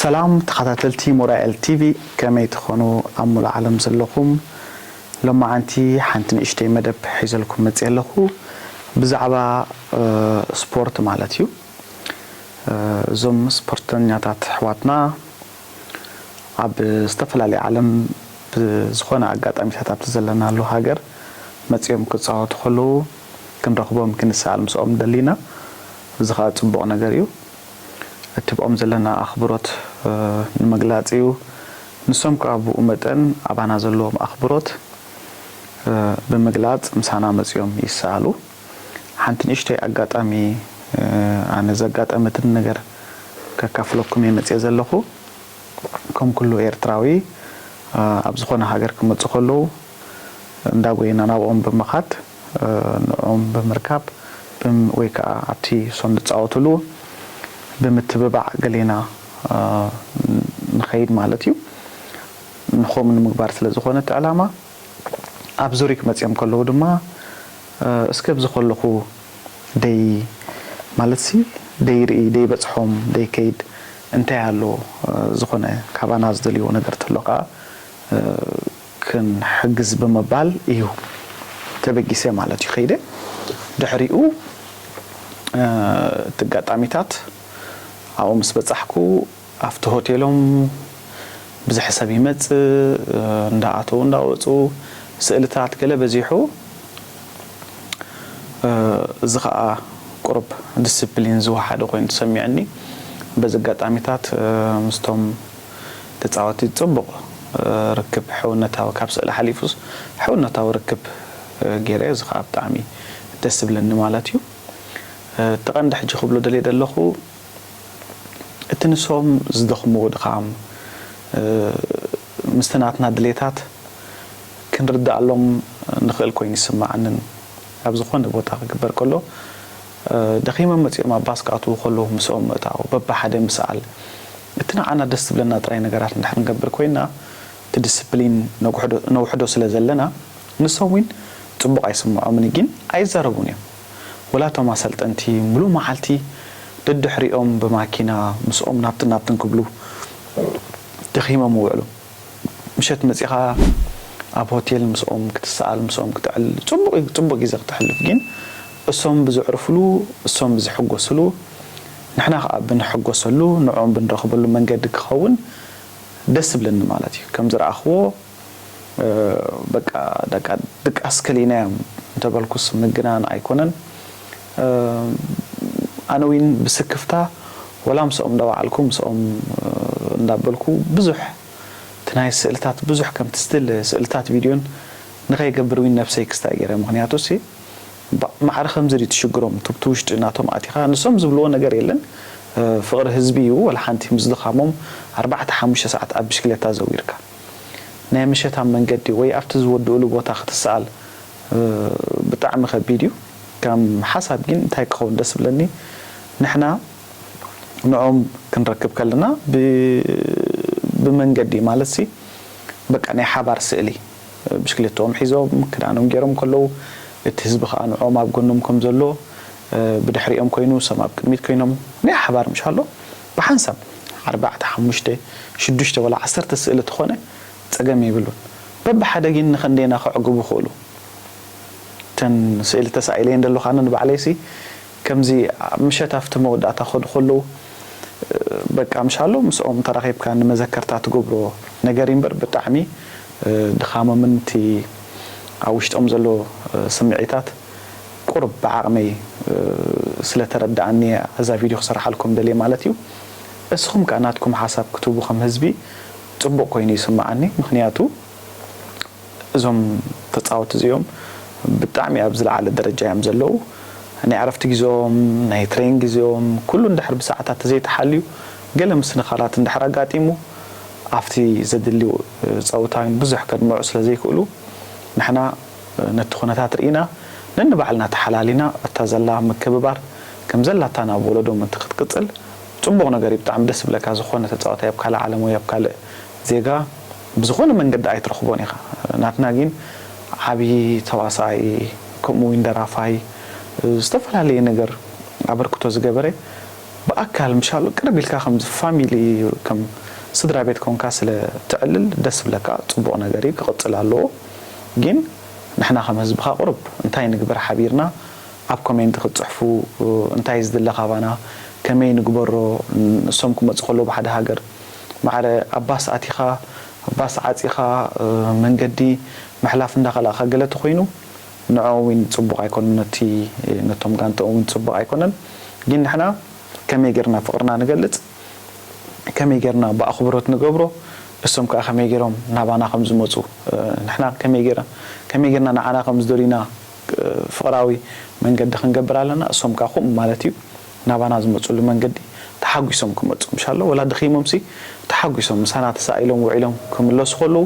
ሰላም ተኸታተልቲ ሞባይል ቲቪ፣ ከመይ ትኾኑ ኣብ ሙሉእ ዓለም ዘለኹም? ሎማዓንቲ ሓንቲ ንእሽተይ መደብ ሒዘልኩም መፅእ ኣለኹ። ብዛዕባ ስፖርት ማለት እዩ። እዞም ስፖርተኛታት ኣሕዋትና ኣብ ዝተፈላለየ ዓለም ብዝኾነ ኣጋጣሚታት ኣብቲ ዘለናሉ ሃገር መፂኦም ክፃወቱ ከለዉ ክንረኽቦም ክንሰኣል ምስኦም ደሊና። እዚ ከዓ ፅቡቕ ነገር እዩ። እቲ ብኦም ዘለና ኣኽብሮት ንምግላፅ እዩ። ንሶም ከዓ ብኡ መጠን ኣባና ዘለዎም ኣኽብሮት ብምግላፅ ምሳና መፂኦም ይሰኣሉ። ሓንቲ ንእሽተይ ኣጋጣሚ ኣነ ዘጋጠመትን ነገር ከካፍለኩም እየ መፅየ ዘለኹ። ከም ኩሉ ኤርትራዊ ኣብ ዝኾነ ሃገር ክመፁ ከለዉ እንዳጎየና ናብኦም ብምኻድ ንዕኦም ብምርካብ ወይ ከዓ ኣብቲ እሶም ዝፃወትሉ ብምትብባዕ ገሌና ንኸይድ ማለት እዩ። ንኸምኡ ንምግባር ስለ ዝኾነ እቲ ዕላማ ኣብ ዙሪክ መፂኦም ከለዉ ድማ እስከ ኣብዚ ከለኹ ደይ ማለት ሲ ደይ ርኢ ደይ በፅሖም ደይ ከይድ እንታይ ኣሎ ዝኾነ ካባና ዝደልይዎ ነገር ተሎ ከዓ ክንሕግዝ ብምባል እዩ ተበጊሰ ማለት እዩ ከይደ። ድሕሪኡ እቲ ኣጋጣሚታት ኣብኡ ምስ በፃሕኩ ኣብቲ ሆቴሎም ብዙሕ ሰብ ይመፅእ እንዳኣተዉ እንዳወፁ ስእልታት ገለ በዚሑ። እዚ ከዓ ቁሩብ ዲስፕሊን ዝወሓደ ኮይኑ ተሰሚዕኒ። በዚ ኣጋጣሚታት ምስቶም ተፃወቲ ፅቡቕ ርክብ ሕውነታዊ ካብ ስእሊ ሓሊፉስ ሕውነታዊ ርክብ ገይረ እዚ ከዓ ብጣዕሚ ደስ ዝብለኒ ማለት እዩ። እቲ ቀንዲ ሕጂ ክብሎ ደልየ ዘለኹ እቲ ንሶም ዝደኽምዎ ድኻም ምስቲ ናትና ድሌታት ክንርድኣሎም ንኽእል ኮይኑ ይስምዓንን ኣብ ዝኾነ ቦታ ክግበር ከሎ ደኺሞም መፂኦም ኣብ ባስ ክኣትዉ ከለዉ ምስኦም ምእታው በብሓደ ምስኣል እቲ ንዓና ደስ ዝብለና ጥራይ ነገራት እንድሕር ንገብር ኮይና እቲ ዲስፕሊን ነውሕዶ ስለ ዘለና ንሶም እውን ፅቡቕ ኣይስምዖምን ግን ኣይዛረቡን እዮም። ወላ እቶም ኣሰልጠንቲ ሙሉእ መዓልቲ ደድሕሪኦም ብማኪና ምስኦም ናብትን ናብትን ክብሉ ደኺሞም ይውዕሉ። ምሸት መፂኻ ኣብ ሆቴል ምስኦም ክትሰኣል ምስኦም ክትዕል ፅቡቕ እዩ፣ ፅቡቕ ግዜ ክተሕልፍ ግን እሶም ብዘዕርፍሉ እሶም ብዝሕጎስሉ ንሕና ከዓ ብንሕጎሰሉ ንዕኦም ብንረኽበሉ መንገዲ ክኸውን ደስ ዝብለኒ ማለት እዩ። ከም ዝረኣኽዎ በቃ ደቃ ድቃስ ከሊናዮም እንተበልኩስ ምግናን ኣይኮነን። ኣነ እውን ብስክፍታ ወላ ምስኦም እንዳወዓልኩ ምስኦም እንዳበልኩ ብዙሕ እቲ ናይ ስእልታት ብዙሕ ከምቲ ስቲል ስእልታት ቪድዮን ንኸይገብር እውን ነብሰይ ክስታይ ገይረ ምክንያቱ ሲ ማዕረ ከምዚ ድዩ ትሽግሮም ቱብቲ ውሽጢ ናቶም ኣቲኻ ንሶም ዝብልዎ ነገር የለን። ፍቕሪ ህዝቢ እዩ ወላ ሓንቲ ምስ ድኻሞም ኣርባዕተ ሓሙሽተ ሰዓት ኣብ ብሽክሌታ ዘዊርካ ናይ ምሸት ኣብ መንገዲ ወይ ኣብቲ ዝወድእሉ ቦታ ክትሰኣል ብጣዕሚ ከቢድ እዩ። ከም ሓሳብ ግን እንታይ ክኸውን ደስ ብለኒ ንሕና ንኦም ክንረክብ ከለና ብመንገዲ ማለት ሲ በቃ ናይ ሓባር ስእሊ ብሽክሌትኦም ሒዞም ክዳኖም ገይሮም ከለዉ እቲ ህዝቢ ከዓ ንኦም ኣብ ጎኖም ከም ዘሎ ብድሕሪኦም ኮይኑ ሰም ኣብ ቅድሚት ኮይኖም ናይ ሓባር ምሽ ኣሎ ብሓንሳብ ኣርባዕተ ሓሙሽተ ሽዱሽተ ወላ ዓሰርተ ስእሊ ተኾነ ፀገም የብሉን። በብሓደ ግን ንኸንደየና ከዕግቡ ይኽእሉ። እተን ስእሊ ተሳኢለ እየ እንደለኹ ኣነ ንባዕለይሲ ከምዚ ምሸት ኣብቲ መወዳእታ ከዱ ከለዉ በቃ ምሻሎ ምስኦም ተራኺብካ ንመዘከርታ ትገብሮ ነገር እምበር ብጣዕሚ ድኻሞምን እቲ ኣብ ውሽጦም ዘሎ ስምዒታት ቁሩብ ብዓቕመይ ስለተረድኣኒ እዛ ቪድዮ ክሰርሓልኩም ደልየ ማለት እዩ። እስኹም ከኣ ናትኩም ሓሳብ ክትህቡ ከም ህዝቢ ጽቡቕ ኮይኑ ይስምዓኒ ምኽንያቱ እዞም ተጻወቲ እዚኦም ብጣዕሚ ኣብ ዝለዓለ ደረጃ እዮም ዘለዉ። ናይ ዕረፍቲ ግዜኦም፣ ናይ ትሬን ግዜኦም ኩሉ እንድሕር ብሰዓታት ተዘይተሓልዩ ገለ ምስንኻላት እንድሕር ኣጋጢሙ ኣብቲ ዘድሊ ጸውታ እውን ብዙሕ ከድምዑ ስለ ዘይክእሉ ንሕና ነቲ ኩነታት ርኢና ነንባዕልና ተሓላሊና እታ ዘላ ምክብባር ከም ዘላታ ናብ ወለዶ ምእንቲ ክትቅጽል ጽቡቕ ነገር እዩ። ብጣዕሚ ደስ ዝብለካ ዝኾነ ተጻዋታይ ኣብ ካልእ ዓለም ወይ ኣብ ካልእ ዜጋ ብዝኾነ መንገዲ ኣይትረኽቦን ኢኻ። ናትና ግን ዓብዪ ተዋሳኣይ ከምኡ እውን ደራፋይ ዝተፈላለየ ነገር ኣበርክቶ ዝገበረ ብኣ ኣካል ምሻሉ ቅርብ ኢልካ ከም ፋሚሊ፣ ከም ስድራ ቤት ኮንካ ስለ ትዕልል ደስ ብለካ፣ ጽቡቕ ነገር እዩ፣ ክቕጽል ኣለዎ። ግን ንሕና ከም ህዝብኻ ቁሩብ እንታይ ንግበር ሓቢርና ኣብ ኮሜንት ክትጽሕፉ፣ እንታይ ዝድለ ካባና፣ ከመይ ንግበሮ፣ ንሶም ክመጹ ከለዉ ብሓደ ሃገር ማዕረ ኣብ ባስ ኣቲኻ፣ ባስ ዓጺኻ፣ መንገዲ ምሕላፍ እንዳኸላእካ ገለ ተኾይኑ ንዕኦም እውን ጽቡቕ ኣይኮነን፣ ነቲ ነቶም ጋንታኦም እውን ጽቡቕ ኣይኮነን። ግን ንሕና ከመይ ጌርና ፍቕርና ንገልጽ፣ ከመይ ጌርና ብኣኽብሮት ንገብሮ፣ እሶም ከኣ ከመይ ጌሮም ናባና ከም ዝመጹ፣ ንሕና ከመይ ጌርና፣ ከመይ ጌርና ንዓና ከም ዝደልዩና፣ ፍቕራዊ መንገዲ ክንገብር ኣለና። እሶም ከኣ ከምኡ ማለት እዩ። ናባና ዝመጹሉ መንገዲ ተሓጒሶም ክመጹ፣ ምሻሎ ወላ ደኺሞምሲ ተሓጒሶም ምሳና ተሳኢሎም ውዒሎም ክምለሱ ከለዉ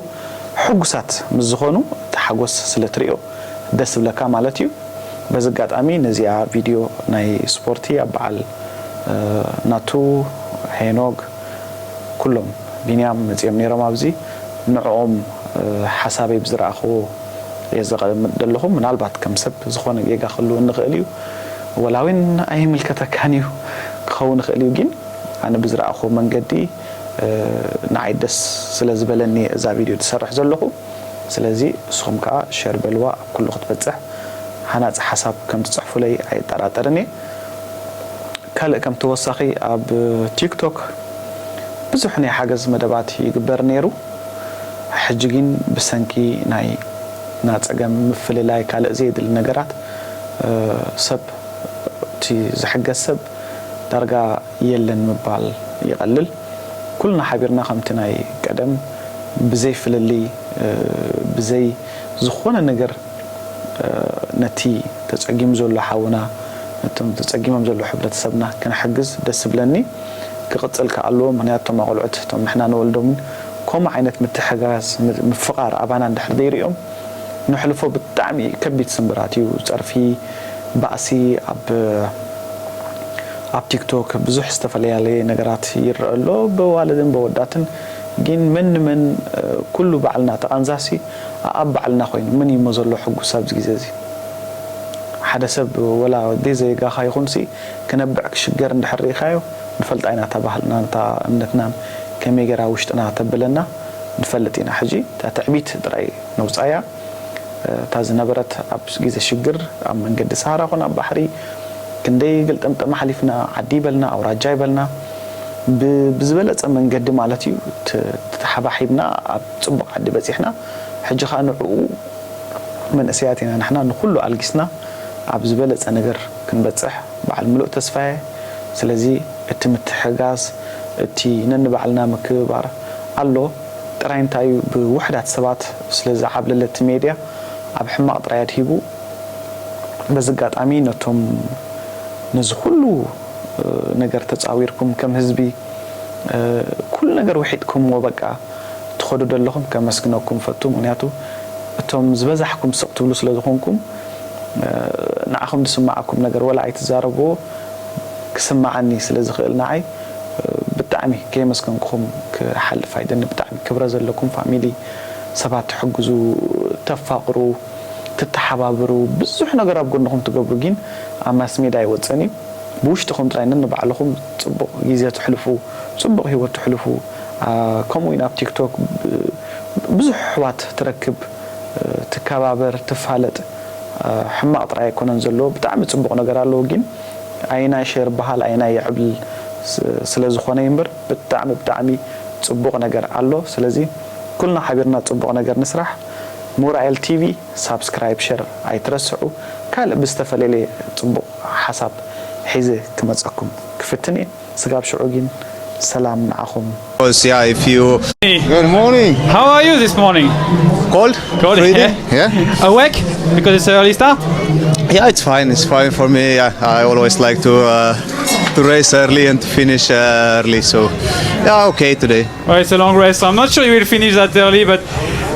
ሕጉሳት ምስ ዝኾኑ፣ እቲ ሓጎስ ስለ ትርእዮ ደስ ዝብለካ ማለት እዩ። በዚ ኣጋጣሚ ነዚኣ ቪድዮ ናይ ስፖርቲ ኣብ በዓል፣ እ፣ ናቱ፣ ሄኖግ፣ ኩሎም ቢንያም መጺኦም ነይሮም ኣብዚ። ንዕኦም፣ እ፣ ሓሳበይ ብዝረኣኽዎ እየ ዘቐምጥ ዘለኹ። ምናልባት ከም ሰብ ዝኾነ ጌጋ ክህልወኒ ይኽእል እዩ። ወላ እውን ኣይምልከተካን እዩ ክኸውን ይኽእል እዩ፣ ግን ኣነ ብዝረኣኽዎ መንገዲ፣ እ፣ ንዓይ ደስ ስለ ዝበለኒ እዛ ቪድዮ ዝሰርሕ ዘለኹ። ስለዚ ንስኹም ከኣ ሸር በልዋ፣ ኣብ ኩሉ ክትበጽሕ ሃናጺ ሓሳብ ከም ትጽሕፉለይ ኣይጠራጠርን እየ። ካልእ ከም ተወሳኺ ኣብ ቲክቶክ ብዙሕ ናይ ሓገዝ መደባት ይግበር ነይሩ። ሕጂ ግን ብሰንኪ ናይ፣ ናይ ጸገም ምፍልላይ ካልእ ዘየድሊ ነገራት፣ እ፣ ሰብ፣ እቲ ዝሕገዝ ሰብ ዳርጋ የለን ምባል ይቐልል። ኩልና ሓቢርና ከምቲ ናይ ቀደም ብዘይ ፍልልይ፣ እ፣ ብዘይ ዝኾነ ነገር፣ እ፣ ነቲ ተጸጊሙ ዘሎ ሓውና፣ ነቶም ተጸጊሞም ዘለዉ ሕብረተሰብና ክንሕግዝ ደስ ዝብለኒ። ክቕጽል ከኣ ኣለዎ። ምኽንያቱ እቶም ኣቑልዑት፣ እቶም ንሕና ንወልዶምን ከምኡ ዓይነት ምትሕጋዝ፣ ም-፣ ምፍቓር ኣባና እንድሕር ዘይርእዮም፣ ነሕልፎ ብጣዕሚ ከቢድ ስምብራት እዩ። ጸርፊ፣ ባእሲ፣ ኣብ፣ ኣብ ቲክቶክ ብዙሕ ዝተፈላለየ ነገራት ይረአ ኣሎ፣ በዋልድን በወዳትን። ግን መን ንመን፣ እ፣ ኩሉ ባዕልና ተቓንዛሲ ኣብ ባዕልና ኮይኑ፣ መን እዩ እሞ ዘሎ ሕጉስ ኣብዚ ግዜ እዚ? ሓደ ሰብ ወላ ደይ ዘይጋኻ ይኹንሲ ክነብዕ ክሽገር እንድሕር ርኢኻዮ፣ ንፈልጣ ኢና እታ ባህልና፣ እታ እምነትናን ከመይ ገይራ ውሽጥና ተብለና ንፈልጥ ኢና። ሕጂ እታ ትዕቢት ጥራይ ነውጻያ። እታ ዝነበረት ኣብ ግዜ ሽግር ኣብ መንገዲ ሰሃራ ኮነ ኣብ ባሕሪ ክንደይ ግልጥምጥም ሓሊፍና፣ ዓዲ ይበልና፣ ኣውራጃ ይበልና፣ ብ-፣ ብዝበለጸ መንገዲ ማለት እዩ፣ ት-፣ ተተሓባሒብና ኣብ ጽቡቕ ዓዲ በጺሕና። ሕጂ ኸኣ ንዕኡ መንእሰያት ኢና ንሕና፣ ንኹሉ ኣልጊስና ኣብ ዝበለጸ ነገር ክንበጽሕ በዓል ምሉእ ተስፋ እየ። ስለዚ እቲ ምትሕጋዝ፣ እቲ ነንባዕልና ምክብባር ኣሎ። ጥራይ እንታይ እዩ፣ ብውሑዳት ሰባት ስለ ዝዓብለለ እቲ ሜድያ ኣብ ሕማቕ ጥራይ ኣድሂቡ። በዚ ኣጋጣሚ ነቶም ነዚ ኩሉ፣ እ፣ ነገር ተጻዊርኩም ከም ህዝቢ፣ እ፣ ኩሉ ነገር ውሒጥኩምዎ በቃ ትኸዱ ዘለኹም ከመስግነኩም ፈቱ። ምኽንያቱ እቶም ዝበዛሕኩም ስቕ ትብሉ ስለ ዝኾንኩም፣ እ፣ ንዓኹም ዝስምዓኩም ነገር ወላ ኣይትዛረብዎ፣ ክስምዓኒ ስለ ዝኽእል ንዓይ፣ እ፣ ብጣዕሚ ከየመስገንኩኹም ክሓልፍ ኣይደኒ። ብጣዕሚ ክብረ ዘለኩም ፋሚሊ፣ ሰባት ትሕግዙ፣ ተፋቕሩ፣ ትተሓባበሩ፣ ብዙሕ ነገር ኣብ ጎንኹም ትገብሩ፣ ግን ኣብ ማስ ሜድያ ኣይወጸን እዩ። ብውሽጥኹም ጥራይ ነንባዕልኹም ጽቡቕ ግዜ ትሕልፉ፣ ጽቡቕ ህይወት ትሕልፉ። አ፣ ከምኡ እውን ኣብ ቲክቶክ ብ-፣ ብዙሕ ኣሕዋት ትረክብ፣ እ፣ ትከባበር፣ ትፋለጥ። እ፣ ሕማቕ ጥራይ ኣይኮነን ዘለዎ፣ ብጣዕሚ ጽቡቕ ነገር ኣለዎ። ግን ኣየናይ ሸር በሃል፣ ኣየናይ የዕብል ስ-፣ ስለ ዝኾነ እዩ እምበር፣ ብጣዕሚ፣ ብጣዕሚ ጽቡቕ ነገር ኣሎ። ስለዚ ኩልና ሓቢርና ጽቡቕ ነገር ንስራሕ። ሞራኤል ቲቪ ሳብስክራይብ፣ ሸር ኣይትረስዑ። ካልእ ብዝተፈላለየ ጽቡቕ ሓሳብ ሒዘ ክመጸኩም ክፍትን እየ። ስጋብ ሽዑ ግን ሰላም ንዓኹም። Because, yeah, if you Good morning. How are you this morning? Cold, cold, freezing, yeah. Yeah. Awake because it's early start. Yeah, it's fine. It's fine for me. Yeah, I always like to uh, to race early and to finish uh, early. So, yeah, okay today. Well, it's a long race, so I'm not sure you will finish that early. But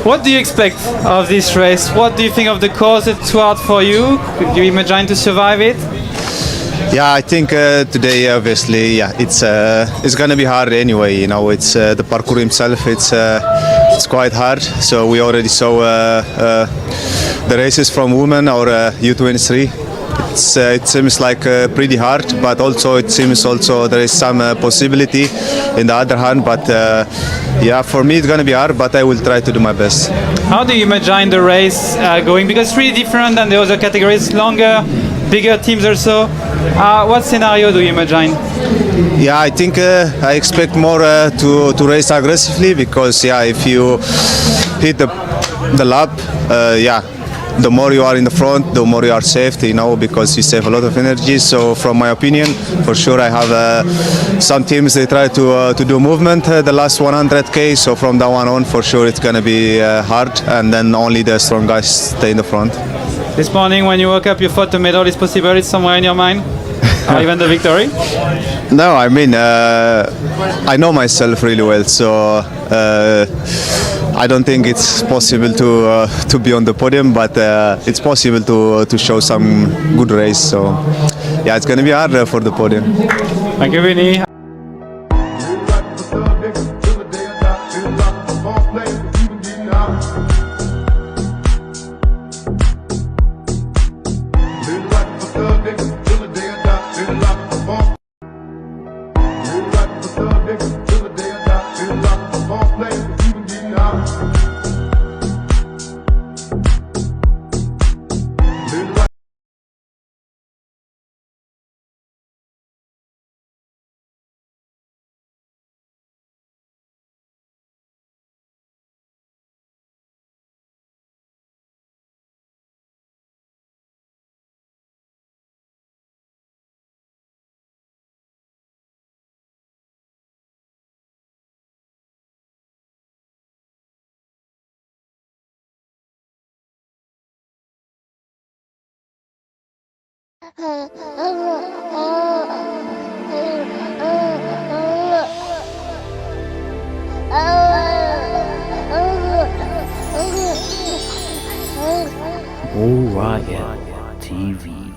what do you expect of this race? What do you think of the course? It's too hard for you. Do you imagine to survive it? Yeah, I think uh, today, obviously, yeah, it's uh, it's gonna be hard anyway. You know, it's uh, the parkour himself. It's uh, it's quite hard. So we already saw uh, uh, the races from women or uh, U twenty-three. It's, uh, it seems like uh, pretty hard, but also it seems also there is some uh, possibility in the other hand. But uh, yeah, for me it's gonna be hard, but I will try to do my best. How do you imagine the race uh, going? Because it's really different than the other categories, longer, bigger teams also. Uh, what scenario do you imagine? Yeah, I think uh, I expect more uh, to to race aggressively because yeah, if you hit the the lap, uh, yeah, the more you are in the front, the more you are safe, you know, because you save a lot of energy. So, from my opinion, for sure, I have uh, some teams they try to uh, to do movement uh, the last one hundred k. So, from that one on, for sure, it's gonna be uh, hard, and then only the strong guys stay in the front. This morning, when you woke up, you thought the medal is possible. It's somewhere in your mind, or even the victory. No, I mean, uh, I know myself really well, so uh, I don't think it's possible to uh, to be on the podium, but uh, it's possible to to show some good race. So yeah, it's gonna be hard uh, for the podium. Thank you, Vinny. Orion T V.